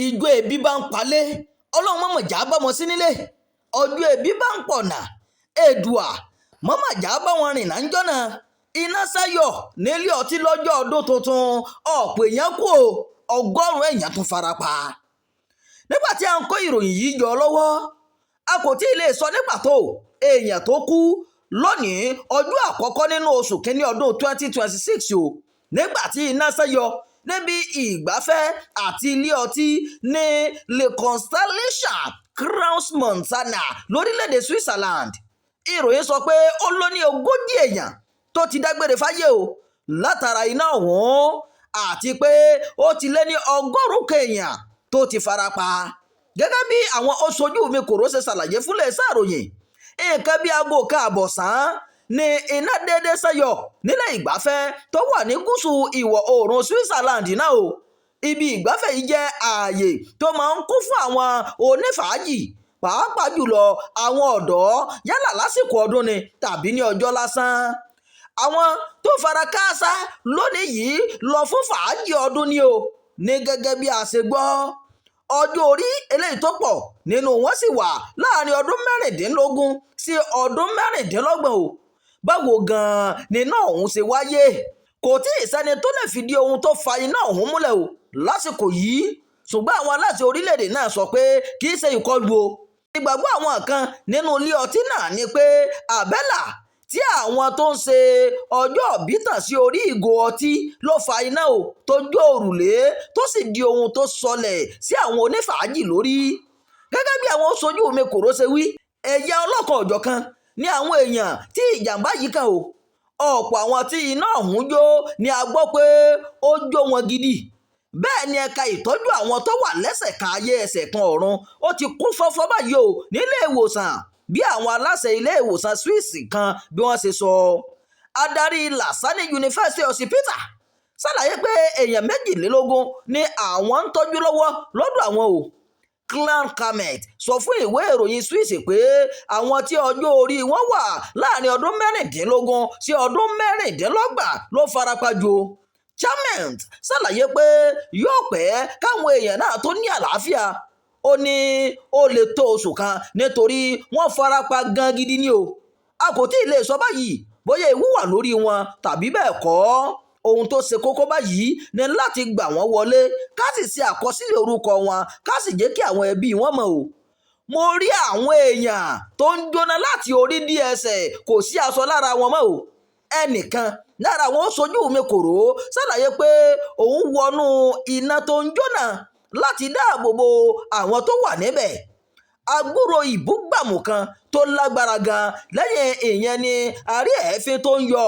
Ìjọ ebi bá ń palẹ̀, Ọlọ́run mọ̀mọ̀ já bá wọn sí nílé. Ọjọ́ ebi bá ń pọ̀nà, Èdùà mọ̀mọ̀ já bá wọn rìn náà ń jọ́nà. Iná ṣẹ́yọ nílé ọtí lọ́jọ́ ọdún tuntun, ọ̀pọ̀ èèyàn kú o, 100 èèyàn tún fara pa. Nígbà tí a ń kó ìròyìn yìí jọ lọ́wọ́, a kò tí ì lè sọ ní pàtó èèyàn tó kú lónìí, ọjọ́ àkọ́kọ́ nínú oṣù kínní ọdún 2026 o, nígbà tí iná ṣẹ́yọ níbi ìgbafẹ́ àti ilé ọtí ní Le Constellation, Crans Montana, lórílẹ̀‐èdè Switzerland. Ìròyìn sọ pé ó lé ní 40 èèyàn tó ti dágbére fáyé o látara iná ọ̀hún, àti pé ó ti lé ní 100 èèyàn tó ti fara pa. Gẹ́gẹ́ bí àwọn oṣojú mi kòró ṣe ṣàlàyé fúnlẹ̀ ṣàròyìn, nǹkan bíi aago kan àbọ̀sán ní iná déédé ṣẹ́yọ nílẹ̀ ìgbafẹ́ tó wà ní gúúsù ìwọ̀ oòrùn Switzerland náà o. Ibi ìgbafẹ́ yìí jẹ́ ààyè tó máa ń kún fún àwọn onífàájì, pàápàá jùlọ àwọn ọ̀dọ́, yálà lásìkò ọdún ni tàbí ní ọjọ́ lásán. Àwọn tó fara kááṣá lónìí yìí lọ fún fàájì ọdún ni o, ní gẹ́gẹ́ bí a ṣe gbọ́. Ọjọ́ orí eléyìí tó pọ̀ nínú wọn sì wà láàrin ọdún 16 sí ọdún 26 o. Báwo gan-an ni iná ọ̀hún ṣe wáyé? Kò tí ì sẹ́ni tó lè fìdí ohun tó fa iná ọ̀hún múlẹ̀ o lásìkò yìí, ṣùgbọ́n àwọn aláṣẹ orílẹ̀-èdè náà sọ pé kì í ṣe ìkọlù o. Ìgbàgbọ́ àwọn kan nínú ilé ọtí náà ni pé àbẹ́là tí àwọn tó ń ṣe ọjọ́ ìbí tàn sí orí ìgò ọtí ló fa iná o tó jó òrùlé, tó sì di ohun tó sọlẹ̀ sí àwọn onífàájì lórí. Gẹ́gẹ́ bí àwọn oṣojú mi kòró ṣe wí, ẹ̀yà ọlọ́kan òjọ̀kan ní àwọn èèyàn tí ìjàmbá yìí kàn o. Ọ̀pọ̀ àwọn tí iná ọ̀hún jó ni a gbọ́ pé ó jó wọn gidi. Bẹ́ẹ̀ ni ẹ̀ka ìtọ́jú àwọn tó wà lẹ́sẹ̀ kan ayé ẹsẹ̀ kan ọ̀run ó ti kún fọ́fọ́ báyìí o nílé ìwòsàn, bí àwọn aláṣẹ ilé ìwòsàn Swiss kan bí wọ́n ṣe sọ. Adarí Lausanne University Hospital ṣàlàyé pé èèyàn 22 ni àwọn ń tọ́jú lọ́wọ́ lọ́dọ̀ àwọn o. Clan Calmet sọ fún ìwé ìròyìn Swiss pé àwọn tí ọjọ́ orí wọn wà láàrin ọdún 16 sí ọdún 26 ló farapa jù o. Calmet ṣàlàyé pé yóò pẹ́ káwọn èèyàn náà tó ní àlàáfíà. Ó ní ó lè tó oṣù kan nítorí wọ́n farapa gan gidi ni o. A kò tí ì lè sọ báyìí bóyá ewu wà lórí wọn tàbí bẹ́ẹ̀ kọ́. Ohun tó ṣe kókó báyìí ni láti gbà wọ́n wọlé, ká sì ṣe àkọsílẹ̀ orúkọ wọn, ká sì jẹ́ kí àwọn ẹbí wọn mọ̀ o. Mo rí àwọn èèyàn tó ń jóná láti orí dé ẹsẹ̀, kò sí aṣọ lára wọn mọ́ o. Ẹnìkan lára àwọn oṣojú mi kòró ṣàlàyé pé òun wọnú iná tó ń jóná láti dáàbò bo àwọn tó wà níbẹ̀. Agbúrò ìbúgbàmù kan tó lágbára gan, lẹ́yìn ìyẹn ni a rí èéfín tó ń yọ.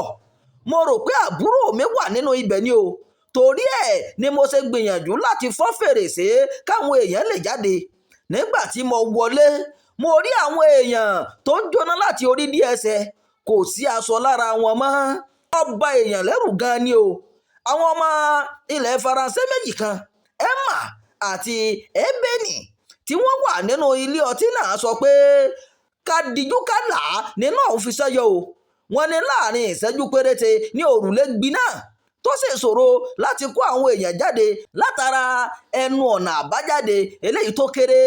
Mo rò pé àbúrò mi wà nínú ibẹ̀ ni o, torí ẹ̀ ni mo ṣe gbìyànjú láti fọ́ fèrèsé káwọn èèyàn lè jáde. Nígbà tí mo wọlé, mo rí àwọn èèyàn tó ń jóná láti orí dé ẹsẹ̀, kò sí aṣọ lára wọn mọ́. Ó ba èèyàn lẹ́rù gan ni o. Àwọn ọmọ ilẹ̀ Faransé méjì kan, Emma àti Ebeni, tí wọ́n wà nínú ilé ọtí náà sọ pé ká dijú ká là á nínú ọ̀hún fi ṣẹ́yọ o. Wọ́n ní láàrin ìṣẹ́jú péréte ní òrùlé gbiná, tó sì ṣòro láti kó àwọn èèyàn jáde látara ẹnu ọ̀nà àbájáde eléyìí tó kéré.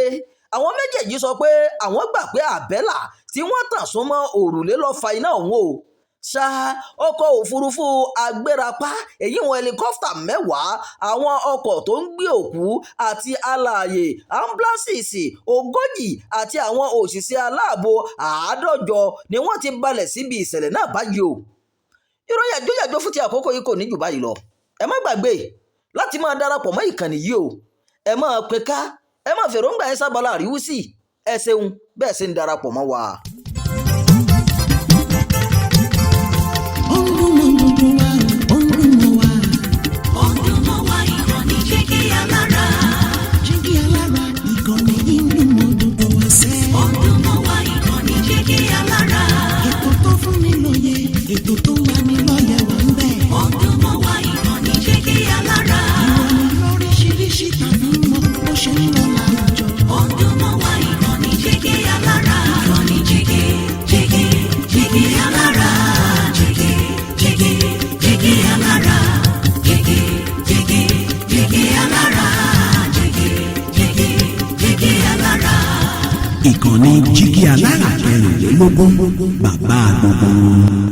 Àwọn méjèèjì sọ pé àwọn gbà pé àbẹ́là tí wọ́n tàn súnmọ́ òrùlé ló fa iná ọ̀hún o. Ṣá ọkọ̀ òfurufú agbérapá èyí wọn hẹlikọ́pítà 10, àwọn ọkọ̀ tó ń gbé òkú àti alààyè, ambulances 40 àti àwọn òṣìṣẹ́ aláàbò 150 ni wọ́n ti balẹ̀ síbi ìṣẹ̀lẹ̀ náà báyìí o. Ìròyìn àjóyàjó fún ti àkókò yìí kò ní jù báyìí lọ. Ẹ má gbàgbé láti máa darapọ̀ mọ́ ìkànnì yìí o. Ẹ máa pín ká, ẹ máa fèròǹgbà yín sábàlá àríwísí. Ẹ ṣeun bẹ́ẹ̀ sì ń darapọ̀ mọ́ wa. Ó ń dún mọ́ gbogbo wa, ó ń dún mọ́ wa. Ó ń dún mọ́ wa, ìkànnì Jígí Alára. Jígí Alára, ìkànnì yìí ń dún mọ́ gbogbo wa sẹ́. Ó ń dún mọ́ wa, ìkànnì Jígí Alára. Ètò tó fún ni lóye, ètò tó ń lani lọ́yẹ̀ wà ń bẹ̀. Ó ń dún mọ́ wa, ìkànnì Jígí Alára. Ìròyìn lóríṣiríṣi tàbí mọ bó ṣe ń lọ láwùjọ. Ó ń dún mọ́ wa, ìkànnì Jígí Alára. Ìkànnì Jígí Ìkànnì Jígí Alára 24, bàbá gbogbo wọn.